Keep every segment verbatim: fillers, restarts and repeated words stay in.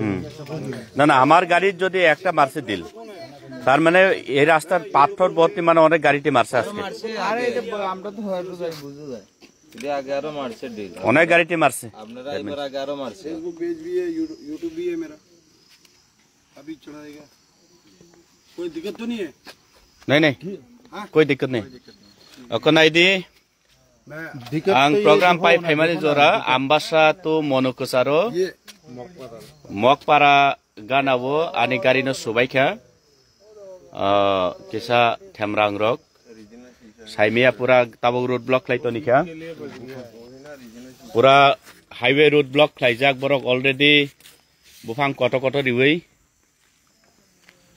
হুম। না, না, আমার গাড়ির যদি একটা মারছে দিল, তার মানে এই রাস্তার পাথর ভর্তি, মানে অনেক গাড়িটি মারছে আজকে। আরে, এটা ব-, আমরা তো হয়তো যাই, বুঝতে যাই। এটা আগে আরো মারছে ডিল। অনেক গাড়িটি মারছে। আপনারা এবার আগে আরো মারছে। Facebook पेज भी है, YouTube, YouTube भी है मेरा। अभी चलाएगा। कोई दिक्कत तो नहीं है? नहीं, नहीं। हाँ? कोई दिक्कत नहीं। कोई दिक्कत नहीं। Oko naidi. मैं Ang program pai phaimani jora, Ambasa to Monu Kwcharo, ये Mokpara gana o ani gari no subai kha. Ah, kisa themrang rok. Saimia pura tabuk road block khlai toni kha. Pura highway road block khlaijak borok already buphang koto koto riwi.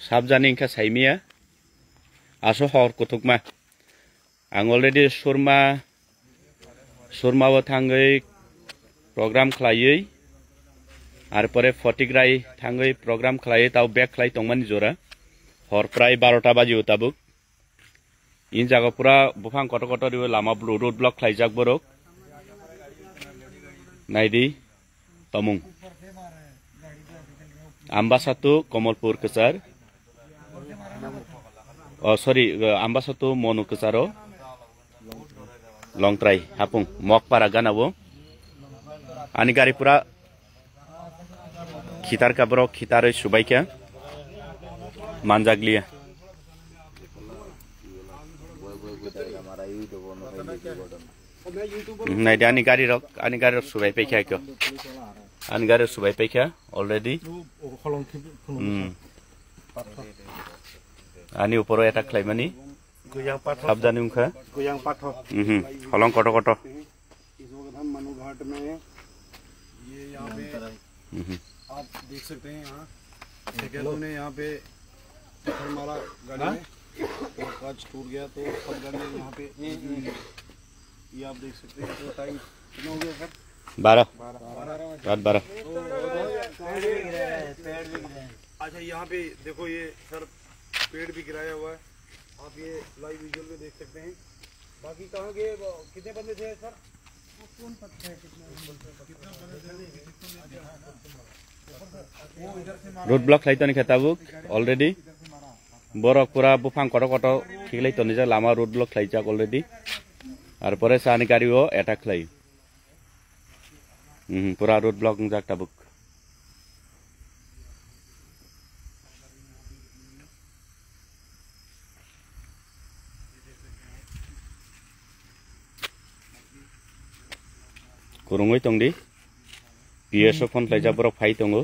Sabjani wngkha saimia. Aso hor kuthukma. Ang already Surma, Surma o thangwi program khlaiwi, ar pore Photigrai thangwi program khlaiwi tao back khlai tongmani jora. Hor prai barota baji o tabuk. In jaga pura buphang kotor kotor riwi lama blo-, road block khlaijak borok. Naidi. Tomung. Ambasa to Komolpur kwchar. Oh, sorry, uh, Ambasa to Monu kwcharo. Longtrai, hapung, Mokpara gana o. Ani gari pura khitar ka borok, khitarwi subai kha. Manjak liya. Naidi ani gari rok, ani gari rok subai paikha kho. Ani gari rok subai paikha already. Hmm. Ani uporo attack khlaimani. Sabjani wngkha. Mhm. Holong koto koto. इस वक्त हम मनु घाट में हैं। ये यहाँ पे Mhm. आप देख सकते हैं, यहाँ ठेकेदारों ने यहाँ पे पत्थर मारा गाड़ी में, और कांच टूट गया, तो सब गाड़ियाँ यहाँ पे, ये आप देख सकते हैं। तो टाइम कितना हो गया सर? बारह। बारह। रात बारह। तो अच्छा, यहाँ पे देखो, ये सर पेड़ भी गिराया हुआ है, आप ये लाइव विजुअल में देख सकते हैं। बाकी कहाँ गए, वो कितने बंदे थे sir? Road block khlai toni khe tabuk already. Borok pura buphang kotor kotor khiklai toni jak lama road block khlai jak already. Ar pore sa ani gari o attack khlai. Mhm, pura road block wngjak tabuk. Kwrwngwi tongdi. P S o phone khlaijak, borok phai tongo.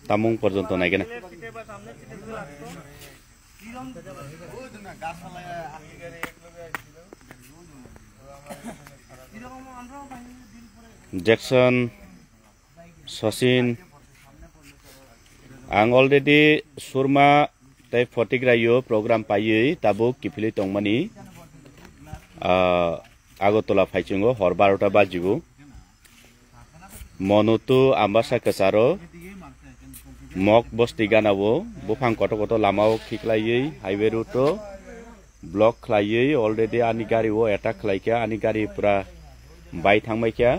Tamung porjonto naigena. Jackson, Sachin, ang already Surma tei Photigrai o program paiwi tabuk kiphilwi tongmani, ah, Agartala phaichingo hor barota bajibo. Monutu Ambasa kwcharo Mok bosti gana o buphang kotor kotor lama o khiklaiwi highway road o block khlaiwi already ani gari o attack khlaikha, ani gari pura bai thangbaikha.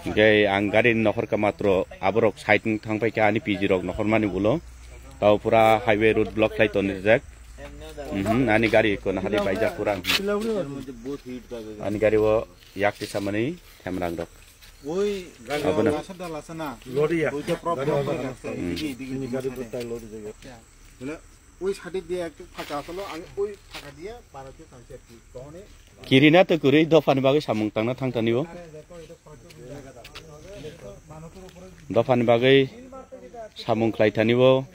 Hingke ang gari ni nokhorkha matro aborok side wng thangpaikha ani P G rok nokhormani ulo. Tao pura highway road block khlai tonrijak. Mhm, ani gari kono hadi baijak pura. Ani gari o yak tisamani themrang rok. ওই গাড়ি Abo na. Lhasa দা লাসা না। লরি ইয়া। ওইটা প্রবলেম হয়ে গেছে। হুম। এদিকে, এদিকে, এদিকে। মানে ওই সাইডে দিয়ে একটু ফাঁকা আসলো, আমি ওই ফাঁকা দিয়ে পার হতে চাইছি আর কি। তখনই Kirina to kwrwi dophani bagwi samung tangna thangtani o. Dophani bagwi samung khlai thani o.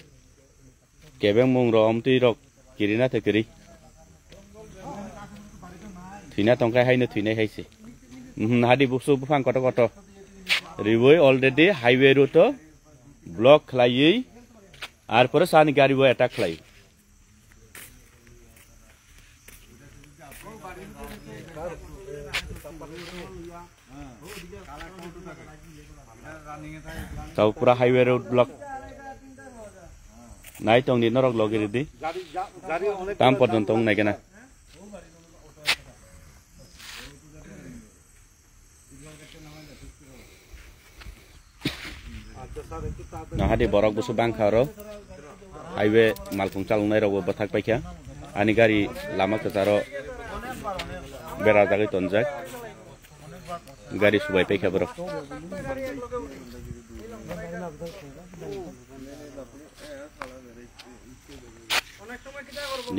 Kebeng mung rok, omtwi rok kirina te kwrwi. Thwina tongkha haino thwinai hai se. Mhm, hadi busu buphang koto koto. Riwi already highway route o block khlaiwi, ar pore sani gari bo attack khlai. Tau pura highway road block. Nai tong di norok logi ridi. Tam porjonto wng nai kena. Nahadi borok busu bangkha oro. Highway malkhung chaloknai rokbo bwthak paikha. Ani gari lama kwcharo bera jagwi tonjak. Gari subai paikha borok.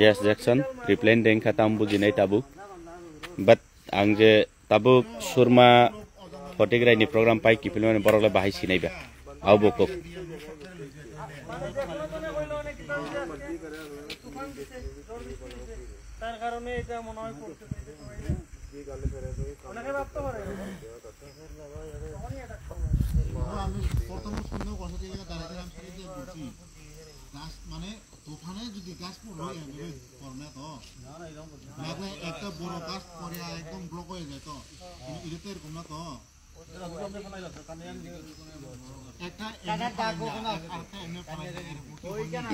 Yes, Jackson, reply dengkha tam bujinai tabuk. But ang je tabuk Surma Photigrai ni program pai kiphilmani borok le bahai sinai ba. Au bo kok. তার কারণে এটা মনে হয় করতে চাইছে সবাই। ওনাকে ভাবতে পারে। আমি প্রথম সুন্দর কথা দিয়ে দাঁড়াইছিলাম, সেটা দিয়ে বলছি। গাছ মানে তুফানে যদি গাছ পড়লো, এভাবে পড়ে না তো। লাগলে একটা বড় গাছ পড়ে একদম ব্লক হয়ে যায় তো। কিন্তু এটা তো এরকম না তো। একটা এমনি ফালাই যায়, একটা এমনি ফালাই যায়, এরকম কি হয় না?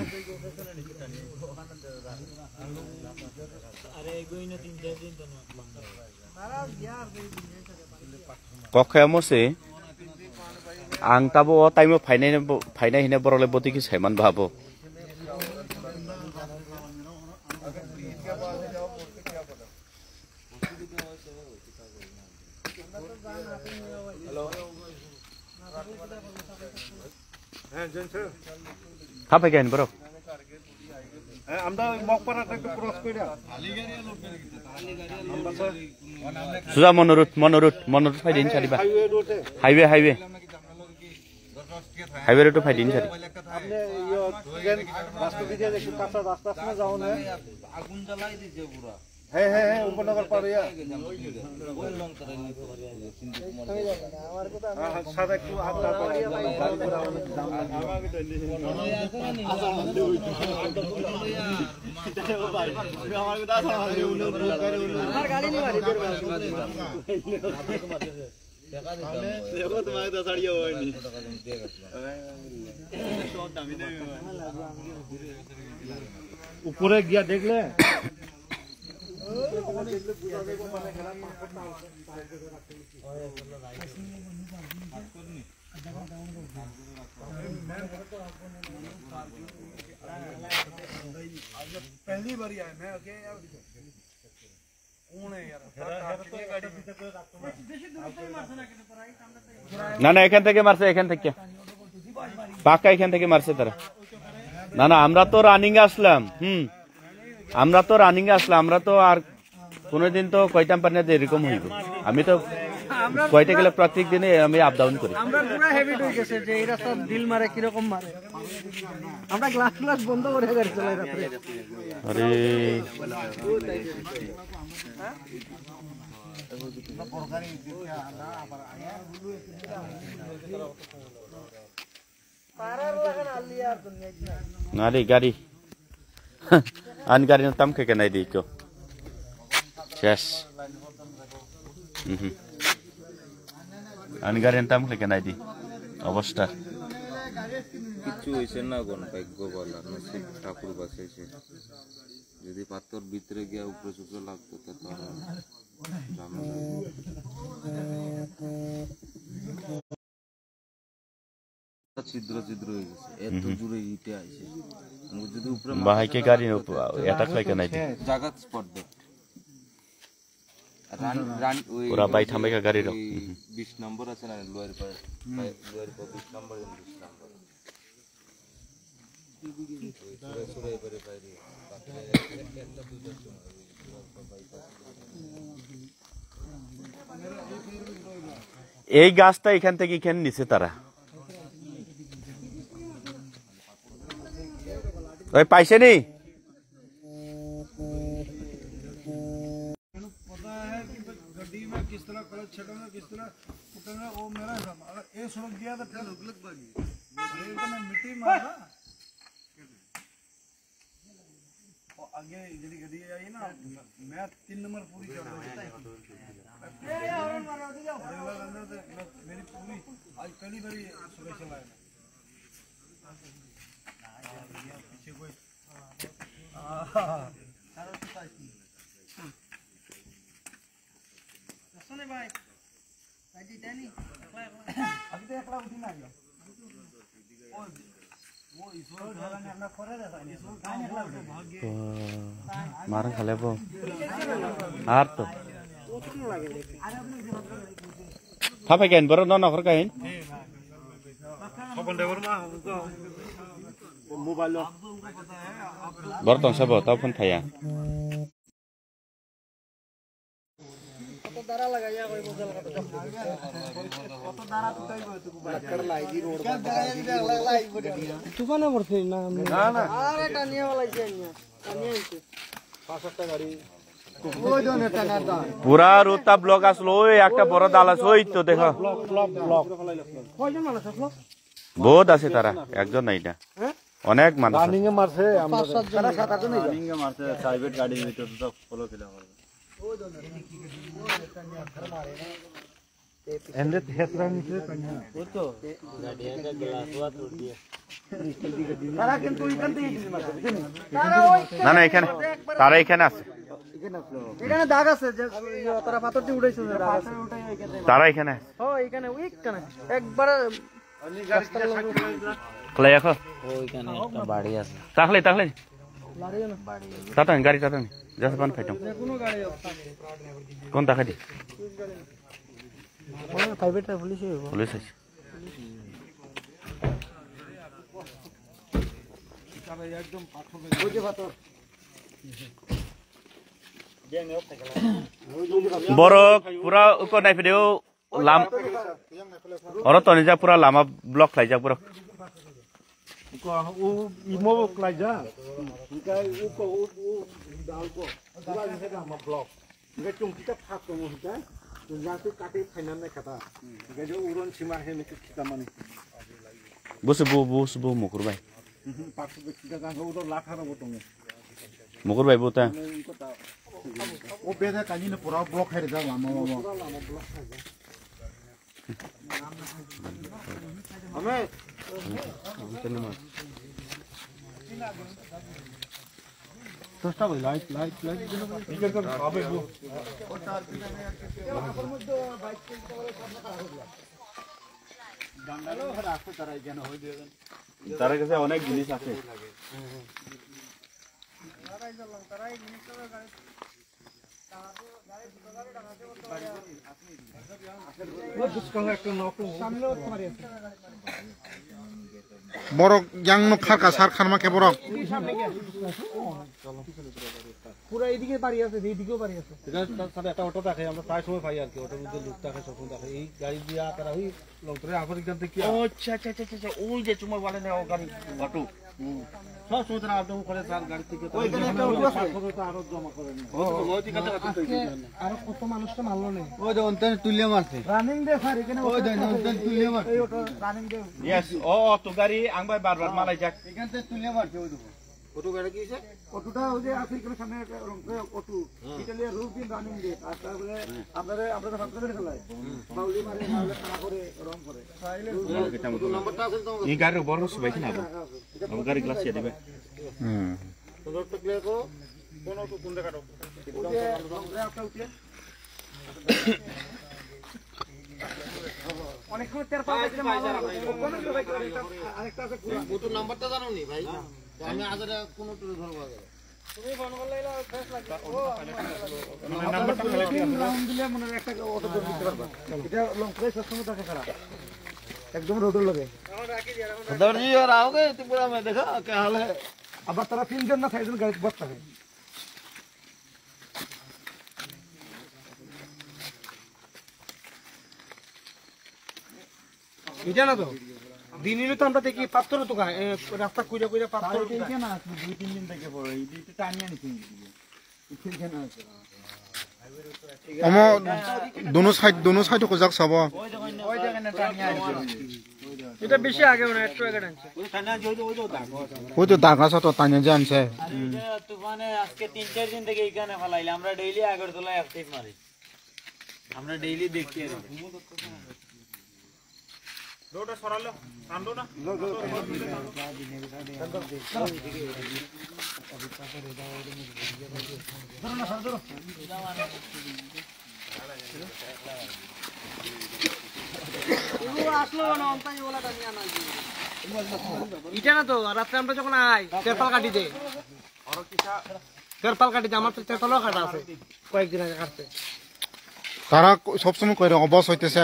Kok khe omo se, ang tabo o time o phainai, phainai hine borok le botwi khe saiman ba bo. হ্যাঁ, joint sir. Tha phai khe borok. হ্যাঁ, আমরা ওই মগপাড়াটা একটু ক্রস করে। আমরা sir, Suja mono road, mono road, mono road phai din sadi ba. Highway road-এ। Highway, highway. Highway road phai din sadi. আপনি ইয়ে, ট্রেন রাস্তা দিয়ে একটু কাঁচা রাস্তা আছে না, যাও না। আগুন জ্বালাই দিছে পুরা। হ্যাঁ, হ্যাঁ, হ্যাঁ, উপনগর পাড়িয়া। হ্যাঁ, হ্যাঁ, সাদা একটু হালকা করে। আমার গাড়ি নিয়ে বাড়ি ফিরবে। দেখো, তোমাকে তো ছাড়িয়ে হয়নি। উপরে গিয়া দেখলে। पहली बार आया मैं, ओके। না, না, এখান থেকে মারছে, এখান থেকে। পাক্কা এখান থেকে মারছে তারা। না, না, আমরা তো রানিং এ আসলাম। হুম, আমরা তো রানিং এ আসলাম, আমরা তো আর কোনোদিন তো কইতাম পারি না যে এরকম হইব। আমি তো কইতে গেলে প্রত্যেক দিনে আমি আপ ডাউন করি। আমরা পুরা হ্যাবিট হয়ে গেছে যে এই রাস্তা ডিল মারে, কিরকম মারে। আমরা গ্লাস গ্লাস বন্ধ করে গাড়ি চালাই রাত্রে। আরে। Nari gari. An gari no tam khe khe nai di ko. Ses. Mhm. An gari no tam khe khe nai di. Obostha. কিছু হইছে না, কোন ভাগ্য ভালো, নসিব ঠাকুর বাঁচাইছে। যদি পাথর ভিতরে গিয়া উপরে চুপরে লাগতো, তা তো আর ঝামেলা হইতো। ছিদ্র ছিদ্র হয়ে গেছে, এত হুম হুম। জোরে হিটে আইছে। আমি যদি উপরে মাথা Bahai ke gari no attack khai kanai di. জাগাত স্পট ডেড। রান, রান, ওই, পুরা ওই বাই যে, থামে গা গাড়ি রো। ওই হুম হুম। বিশ নম্বর আছে না, লোয়ার পাড়া, হুম। লোয়ার পাড়া বিশ নম্বর এবং বিশ নম্বর। ওই সুরে সুরে এবারে বাইরে। এই গাছটা এখান থেকে এখানে নিছে তারা। ওই পাইছে নি? पता है कि गड्डी में किस तरह क्लच छटोगे, किस तरह कुटेंगे, वो मेरा हिसाब। अगर ये सड़क गया तो फिर अरे, इतने मिट्टी मारा। वो आगे ये जल्दी जल्दी आई ना, मैं तीन नंबर पूरी चढ़ रही है। ये, ये, और मारो, उधर जाओ। अरे वाला ना, तो मैं, मेरी पूरी आज पहली बार ये सुबह चला है। पीछे कोई। सुने भाई। Marang khale bo. Ar to. Thapai kain boro no nokhor kain. Boro tongsa bo ta phone phaya. Tukana borsi na. Na, na. Are taniya wala jenya. Taniya ito. Pura rota block aslo, oi, ekta boro dal aslo, oi to dekho. Block, block, block. Koijon manuj aslo? Bahut ase tara, ekjon nai na. Hah? Onek manuj ase. Running এ মারছে, আমরা পাঁচ সাতজন। Running এ মারছে, private গাড়ির ভিতরে তো follow দিলাম আমরা। এন্ডে হেসরা নিচে তাই না? তারা কিন্তু ওইখান থেকে ইঞ্জিন মারছে, বুঝছেন? তারা ওই না, না, এখানে, তারা এখানে আছে। এখানে দাগ আছে, যে তারা পাথর দিয়ে উঠাইছে, যে দাগ আছে। তারা এখানে আছে। ও, এখানে, ওইখানে। একবারে Khlai yakho? Oikhane ekta bari ase. Takhli, takhli. Tatani, gari tatani. Jasa pan phaitong. Kon takhadi? Police ase. Borok pura uko naiphideo. Lam, oro tonijak pura lama block khlaijak borok. Ko, u, imo bo khlaijak. Hinkhe u ko, u, u, dal ko. Pura hinkhe lama block. Hinkhe chwng kita phak tongo hinkhe. Chwng jati kati phaina nai kata. Hinkhe je uron sima he niki kita mani. Busu bu, busu bu mukur bai. Mhm, paksa bai kita jang uron latha rok tongo. Mukur bai buta. O beda kani no pura block hai da lama lama. Tosta bai light light light. তার কাছে অনেক জিনিস আছে। Borok yang no kharka sar kharma khe borok. পুরা এদিকে বাড়ি আছে, এইদিকেও বাড়ি আছে। এটা তার সাথে একটা অটো রাখে, আমরা প্রায় সময় পাই আর কি, অটোর মধ্যে লোক থাকে, সবসময় থাকে। এই গাড়ি দিয়ে তারা ওই লংতরে আবার এখান থেকে কি? ও আচ্ছা, আচ্ছা, আচ্ছা, আচ্ছা, আচ্ছা, ওই যে চুমার ওয়ালা নেওয়া গাড়ি, অটো। হুম। সব সময় তারা অটো করে তার গাড়ি থেকে। ওই এখানে একটা অটো আছে। পাথর তো আরো জমা করে নিয়ে। ও, ওই দিকে একটা অটো আজকে আরো কত মানুষকে মারলো নে? ওই যে অন্তরে তুলে মারছে। রানিং দে স্যার, এখানে ওই যে অন্তরে তুলে মারছে। এই অটো রানিং দে। ইয়েস, ও, অটো গাড়ি আংবাই বারবার মালাই যাক। এখান থেকে তুলে মারছে ওই দেখো। অটো গাড়ি কি হইছে? অটোটা ওই যে আছে এখানে সামনে একটা রংপুরে অটো। হুম। এটা নিয়ে রোজ দিন রানিং দে। আর তারপরে হুম। আমরা, আমরা তো হাত ধরে ফেলাই। হুম। বাউলি মারে, বাউলি খাড়া করে, রং করে। হুম। অটো নাম্বারটা আছে তো? এই গাড়ির বড় সবাই কিনা? হ্যাঁ, হ্যাঁ, হ্যাঁ। Abo gari glass ya dibe. Hmm. অনেকক্ষণ তেল পাওয়া যাচ্ছে না, আরেকটা আছে পুরো। অটো নাম্বারটা জানো নি ভাই? আমি আজারে কোনো টুরে ধরবো আগে। তুমি ফোন করলে এলো, ফ্রেশ লাগে। ও, নাম্বারটা ফেলে দিও। রাউন্ড দিলে মনে হয় একটা অটো ধরে দিতে পারবা। এটা লং প্রাইস সবসময় থাকে খারাপ। একদম রোডের লগে। এখন রাখি দিয়ে, এখন রাখি। सरदार जी, और आओगे त्रिपुरा में, देखा क्या हाल है? আবার তারা তিনজন না চারজন গাড়ি বসতে হয়। এটা না তো। দিন হলে তো আমরা দেখি পাথর তো খায়, এ, রাস্তা কুইরা কুইরা পাথর তো খায়। এখানে আছে, দুই তিন দিন থেকে পড়ে, এই যে এটা টানিয়ে আনছি এদিকে। এখানে আছে। Omo, dono side, dono side ko jak sabo. ওই দেখেন, ওই দেখেন, টানিয়ে আনছি। এটা বেশি আগে মনে হয়, একটু আগে টানছে। ওই তো দাগ আছে তো, টানে যে আনছে। আরে, এটা তুফানে আজকে তিন চার দিন থেকে এখানে ফালাইলে, আমরা ডেইলি আগরতলায় এক টিপ মারি। আমরা ডেইলি দেখি আর কি। রোডটা সরালো, টানলো না? এটা না তো, রাত্রে আমরা যখন আই, তেরপাল কাটি দে। তেরপাল কাটি দে, আমার তো তেরপালও কাটা আছে, কয়েকদিন আগে কাটছে। তারা ক-, সবসময় করে অবশ হইতেছে।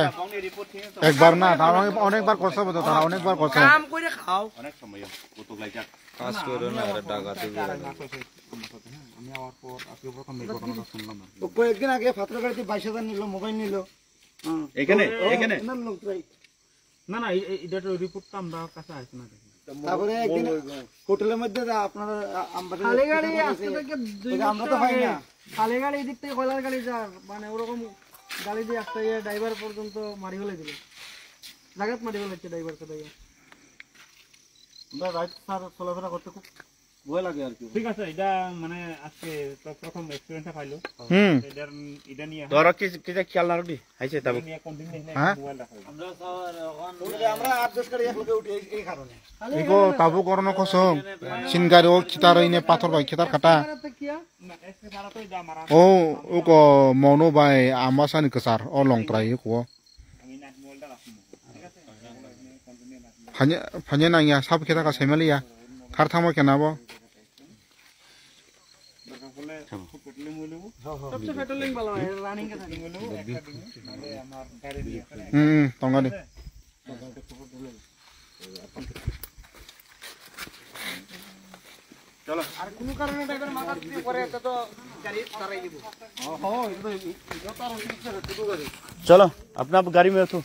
একবার না, তারা অনেক, অনেকবার করছে বোধহয়, তারা অনেকবার করছে। কাম করে খাও। কাজ করো না, এটা ডাকাতি করে। আমি আওয়ার পর আজকে প্রথম এই ঘটনাটা শুনলাম আর কি। ও কয়েকদিন আগে পাথরঘাটাতে বাইশ হাজার নিল, মোবাইল নিল। হ্যাঁ। এখানে? ও, এখানে? না, লোক প্রায়। না, না, এই, এই, এটা তো রিপোর্ট তো আমরা কাছে আসে না। তারপরে একদিন হোটেলের মধ্যে যা আপনারা, আ-, আমবাসা খালি গাড়ি রেস্টুরেন্টে আসতে আছে। থেকে দুই ওই যে আমরা বছর তো পাই আগে না। খালি গাড়ি এদিক থেকে কয়লার গাড়ি যার, মানে, ওরকম গাড়ি দিয়ে আসতে গিয়ে ড্রাইভার পর্যন্ত মারি ফেলে দিল। জাগাত মারি ফেলে হচ্ছে ড্রাইভারকে দিয়ে। আমরা রাইট স্যার চলাফেরা করতে খুব ভয় লাগে আর কি। ঠিক আছে, এটা মানে আজকে তো প্রথম এক্সপিরিয়েন্সটা পাইলো। হুম। এটা, এটা নিয়ে তোরা কি, কি যে খেয়াল না রাখবি? আইছে তাবো। এটা নিয়ে কন্টিনিউ হ্যাঁ? মোবাইল রাখা হইলো। আমরা স্যার, ওখান থেকে আমরা আট দশ গাড়ি একলগে উঠি এই, এই কারণে। Iko tabuk orono kosong. Sin gari o khitar ine pathor bai khitar kata. না, এসকে ছাড়া তো এটা আমার O, uko mono bai ama sani kwchar o long trai uko. Phanya, phanya nangya, sabo khe taka saimaliya. Khar thangma khe nabo. সবচেয়ে পেট্রোলিং ভালো হয়, রানিং কে থাকে। Hmm, hmm, tongani. চলো। আর কোনো কারণে ড্রাইভার মাথা যদি পড়ে, এটা তো গাড়ি তারাই দিব। চলো, আপনা আপ গাড়ি মে উঠো।